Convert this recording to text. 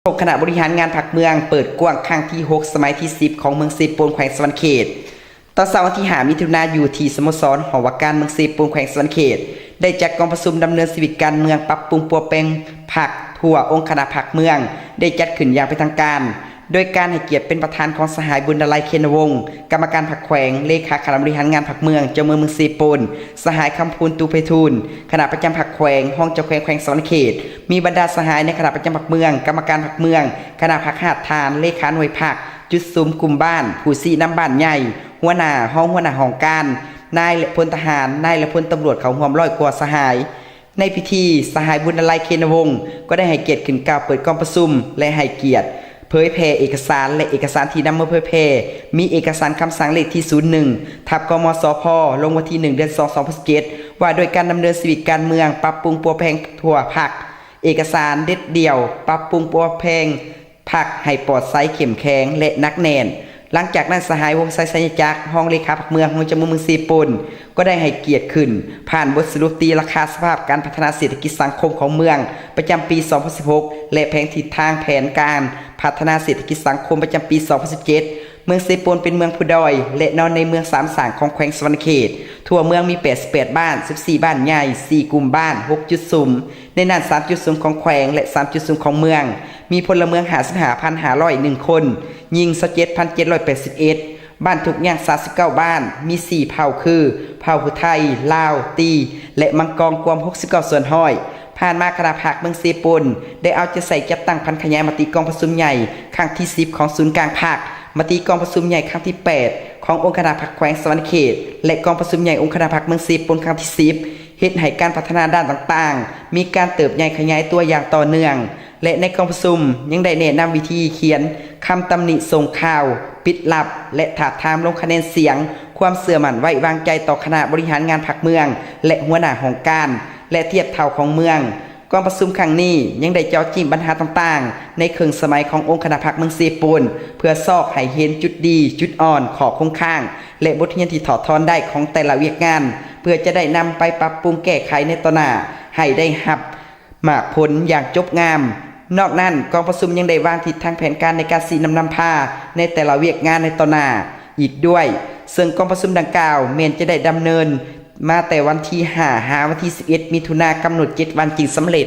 ຂອງຄະນະບໍລິຫານງານພັກເມືອງ ເປີດກວ້າງຄັ້ງທີຫົກ ສະໄໝທີສິບ ຂອງເມືອງເຊໂປນ ແຂວງສະຫວັນນະເຂດ. ຕອນເຊົ້າວັນທີຫ້າ ມິຖຸນາ ຢູ່ທີ່ສະໂມສອນຫໍວ່າການເມືອງເຊໂປນ ແຂວງສະຫວັນນະເຂດ ໄດ້ຈັດກອງປະຊຸມດຳເນີນຊີວິດການເມືອງ, ປັບປຸງປົວແປງພັກທົ່ວອົງຄະນະພັກເມືອງ ໄດ້ຈັດຂຶ້ນຢ່າງເປັນທາງການ ໂດຍການໃຫ້ກຽດເປັນປະທານຂອງສະຫາຍ ບຸນນາໄລ ເຄນະວົງ ກຳມະການພັກແຂວງ, ເລຂາຄະນະບໍລິຫານງານພັກເມືອງ, ເຈົ້າເມືອງເມືອງເຊໂປນ, ສະຫາຍ ຄຳພູນ ຕູໄພທູນ ຄະນະປະຈຳພັກແຂວງ, ຮອງເຈົ້າແຂວງແຂວງສະຫວັນນະເຂດ, ມີບັນດາສະຫາຍໃນຄະນະປະຈຳພັກເມືອງ, ກຳມະການພັກເມືອງ, ຄະນະພັກຮາກຖານ, ເລຂາໜ່ວຍພັກ, ຈຸດສຸມ, ກຸ່ມບ້ານ, ຜູ້ຊີ້ນຳບ້ານໃຫຍ່, ຫົວໜ້າ, ຮອງຫົວໜ້າຫ້ອງການ, ນາຍ ແລະ ພົນທະຫານ, ນາຍ ແລະ ພົນຕຳຫຼວດ ເຂົ້າຮ່ວມຮ້ອຍກວ່າສະຫາຍ. ໃນພິທີ, ສະຫາຍ ບຸນນາໄລ ເຄນະວົງ ກໍໄດ້ໃຫ້ກຽດຂຶ້ນກ່າວເປີດກອງປະຊຸມ ແລະ ໃຫ້ກຽດເຜີຍແຜ່ເອກະສານ ແລະ ເອກະສານທີ່ນຳມາເຜີຍແຜ່ ມີເອກະສານຄຳສັ່ງເລກທີສູນໜຶ່ງ ທັບ ກມສພ ລົງວັນທີໜຶ່ງ ເດືອນສອງ ສອງພັນສິບເຈັດ ວ່າດ້ວຍການດຳເນີນຊີວິດການເມືອງ, ປັບປຸງປົວແປງທົ່ວພັກ, ເອກະສານເດັດດ່ຽວ, ປັບປຸງປົວແປງ ພັກໃຫ້ປອດໃສ, ເຂັ້ມແຂງ ແລະ ໜັກແໜ້ນ. ຫຼັງຈາກນັ້ນ, ສະຫາຍ ວົງໄຊ ໄຊຍະຈັກ ຮອງເລຂາພັກເມືອງ, ຮອງເຈົ້າເມືອງເມືອງເຊໂປນ ກໍໄດ້ໃຫ້ກຽດຂຶ້ນ ຜ່ານບົດສະຫຼຸບຕີລາຄາສະພາບການພັດທະນາເສດຖະກິດສັງຄົມຂອງເມືອງ ປະຈຳປີສອງພັນສິບຫົກ ແລະ ແຜນທິດທາງແຜນການພັດທະນາເສດຖະກິດສັງຄົມປະຈຳປີສອງພັນສິບເຈັດ. ເມືອງເຊໂປນເປັນເມືອງພູດອຍ ແລະ ນອນໃນເມືອງສາມສ້າງຂອງແຂວງສະຫວັນນະເຂດ. ທົ່ວເມືອງມີແປດສິບແປດບ້ານ, ສິບສີ່ບ້ານໃຫຍ່, ສີ່ກຸ່ມບ້ານ, ຫົກຈຸດສຸມ. ໃນນັ້ນ ສາມຈຸດສຸມຂອງແຂວງ ແລະ ສາມຈຸດສຸມຂອງເມືອງ ມີພົນລະເມືອງຫ້າສິບຫ້າພັນຫ້າຮ້ອຍໜຶ່ງຄົນ, ຍິງຊາວເຈັດພັນເຈັດຮ້ອຍແປດສິບເອັດ, ບ້ານທຸກຍາກສາມສິບເກົ້າບ້ານ, ມີສີ່ເຜົ່າຄື ເຜົ່າຜູ້ໄທ, ລາວ, ຕີ ແລະ ມັງກອງ ກວມຫົກສິບເກົ້າສ່ວນຮ້ອຍ. ຜ່ານມາຄະນະພັກເມືອງເຊໂປນ ໄດ້ເອົາໃຈໃສ່ຈັດຕັ້ງຜັນຂະຫຍາຍມະຕິກອງປະຊຸມໃຫຍ່ຄັ້ງທີສິບຂອງສູນກາງພັກ, ມະຕິກອງປະຊຸມໃຫຍ່ຄັ້ງທີແປດຂອງອົງຄະນະພັກແຂວງສະຫວັນນະເຂດ ແລະ ກອງປະຊຸມໃຫຍ່ອົງຄະນະພັກເມືອງເຊໂປນຄັ້ງທີສິບ ເຮັດໃຫ້ການພັດທະນາດ້ານຕ່າງໆ ມີການເຕີບໃຫຍ່ຂະຫຍາຍຕົວຢ່າງຕໍ່ເນື່ອງ ແລະ ໃນກອງປະຊຸມຍັງໄດ້ແນະນຳວິທີຂຽນຄຳຕຳໜິສົ່ງຂ່າວປິດລັບ ແລະ ທາບທາມລົງຄະແນນສຽງຄວາມເຊື່ອໝັ້ນໄວ້ວາງໃຈຕໍ່ຄະນະບໍລິຫານງານພັກເມືອງ ແລະ ຫົວໜ້າຫ້ອງການ ແລະ ທຽບເທົ່າຂອງເມືອງ. ກອງປະຊຸມຄັ້ງນີ້ຍັງໄດ້ເຈາະຈີ້ມບັນຫາຕ່າງໆ ໃນເຄິ່ງສະໄໝຂອງອົງຄະນະພັກເມືອງເຊໂປນ ເພື່ອຊອກໃຫ້ເຫັນຈຸດດີ, ຈຸດອ່ອນ, ຂໍ້ຄົງຄ້າງ ແລະ ບົດຮຽນທີ່ຖອດຖອນໄດ້ຂອງແຕ່ລະວຽກງານ ເພື່ອຈະໄດ້ນຳໄປປັບປຸງແກ້ໄຂໃນຕໍ່ໜ້າ ໃຫ້ໄດ້ຮັບໝາກຜົນຢ່າງຈົບງາມ. ນອກນັ້ນ, ກອງປະຊຸມຍັງໄດ້ວາງທິດທາງແຜນການໃນການຊີ້ນຳນຳພາໃນແຕ່ລະວຽກງານໃນຕໍ່ໜ້າອີກດ້ວຍ, ເຊິ່ງກອງປະຊຸມດັ່ງກ່າວແມ່ນຈະໄດ້ດຳເນີນມາແຕ່ວັນທີຫ້າ ຫາວັນທີສິບເອັດ ມິຖຸນາ, ກຳນົດເຈັດວັນຈຶ່ງສຳເລັດ.